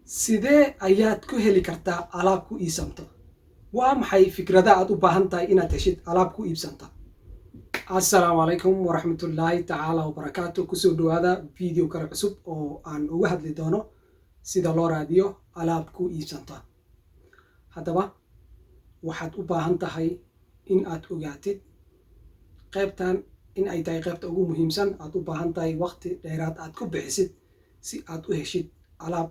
Sidee ayaad ku heli kartaa alaab ku iibsanto? Waa maxay fikrada aad u baahan tahay inaad heshid alaab ku iibsanta? Assalaamu calaykum waraxmatullaahi tacaala wabarakaatu. Kusoo dhawaada video kale cusub oo aan uga hadli doono sida loo raadiyo alaab ku iibsanta. Haddaba waxaad u baahan tahay in aad ogaatid qaybtan in ay tahay qaybta ugu muhiimsan. Aad u baahan tahay waqti dheeraad aad ku bixisid si aad u heshid alaab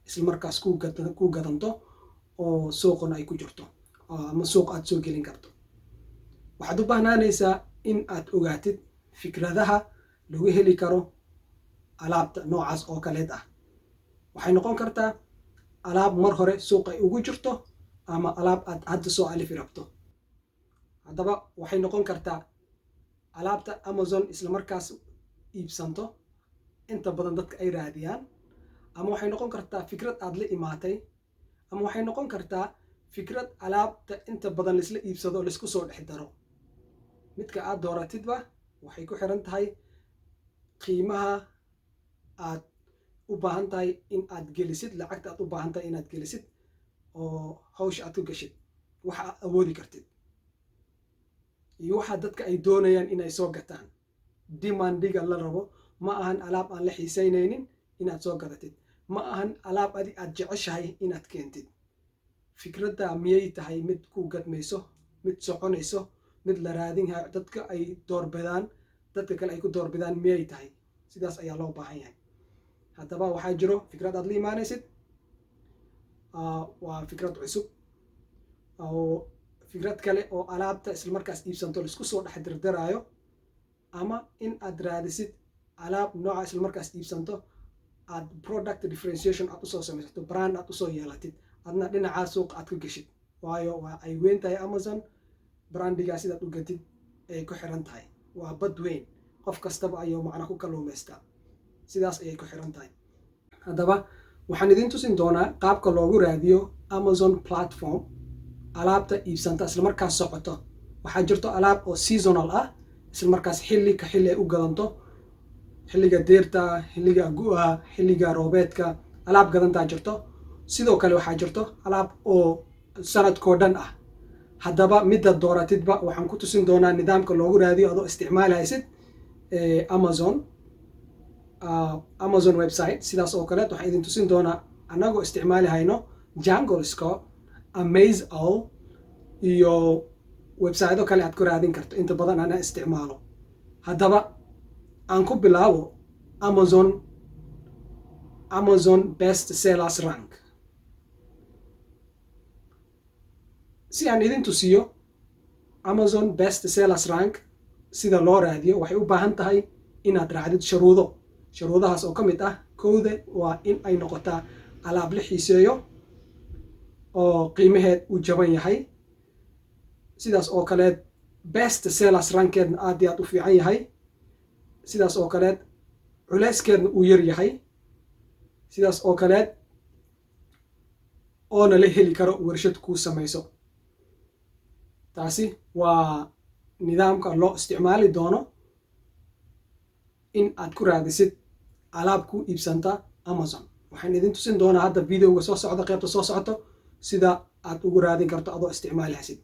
islamarkaas ku gadanto oo suuqana ay ku jirto ama suuq aad soo gelin karto. Waxaad u baahnaanaysaa in aad ogaatid fikradaha lagu heli karo alaabta noocaas oo kaleed ah. Waxay noqon kartaa alaab mar hore suuq ay ugu jirto ama alaab aad hadda soo alifi rabto. Haddaba waxay noqon kartaa alaabta Amazon islamarkaas iibsanto, inta badan dadka ay raadiyaan, ama waxay noqon kartaa fikrad aad la imaatay, ama waxay noqon kartaa fikrad alaabta inta badan laisla iibsado oo laisku soo dhex daro. Midka aad dooratidba waxay ku xiran tahay qiimaha aad u baahan tahay in aad gelisid, lacagta aad u baahan tahay inaad gelisid oo hawsha aad ku geshid, waxa aad awoodi kartid iyo waxa dadka ay doonayaan inay soo gataan. Demandiga la rabo ma ahan alaab aan la xiisaynaynin inaad soo gadatid, ma ahan alaab adi aad jeceshahay inaad keentid. Fikradda miyay tahay mid ku gadmayso, mid soconayso, mid la raadinhayo, dadka ay doorbidaan, dadka kale ay ku doorbidaan miyay tahay? Sidaas ayaa loo baahan yahay. Haddaba waxaa jiro fikrad aad la imaanaysid, waa fikrad cusub oo fikrad kale oo alaabta islamarkaas iibsanto laisku soo dhex dirdiraayo, ama in aad raadisid alaab nooca islamarkaas iibsanto, aad product differentiation aad usoo samaysato, brand aad usoo yeelatid, adna dhinacaa suuqa aad ka geshid. Waayo waa ay weyn tahay Amazon, brandigaa sidaad u gatid ay ku xiran tahay. Waa bad weyn, qof kastaba ayuu macna ku kalluumaystaa, sidaas ayay ku xiran tahay. Haddaba waxaan idin tusin doonaa qaabka loogu raadiyo Amazon platform alaabta iibsanta islamarkaas socoto. Waxaa jirto alaab oo seasonal ah, islamarkaas xilli ka xilli ay u gadanto, xilliga deerta, xilliga gu'a, xilliga roobeedka alaab gadantaa jirto. Sidoo kale waxaa jirto alaab oo sanadkoo dhan ah. Haddaba midda dooratidba waxaan ku tusin doonaa nidaamka loogu raadiyo adoo isticmaalhaysid Amazon website. Sidaas oo kaleet waxaan idin tusin doonaa annagoo isticmaali hayno Jungle Scout, AmazeOwl iyo websitedo kale aad ku raadin karto, inta badan ana isticmaalo. Haddaba aan ku bilaabo Amazon Best Sellers Rank si aan idin tusiyo. Amazon Best Sellers Rank sida loo raadiyo waxay u baahan tahay inaad raacdid shuruudo. Shuruudahaas oo ka mid ah: kowda waa in ay noqotaa alaab la xiiseeyo oo qiimaheed uu jaban yahay, sidaas oo kaleed best sellers rankeedna aad iyo aad u fiican yahay, sidaas oo kaleed culeyskeedna uu yar yahay, sidaas oo kaleed oona la heli karo warshad kuu samayso. Taasi waa nidaamka loo isticmaali doono in aad ku raadisid alaab ku iibsanta Amazon. Waxaan idin tusin doonaa hadda videoga soo socda, qaybta soo socoto, sida aad ugu raadin karto adoo isticmaali hasid.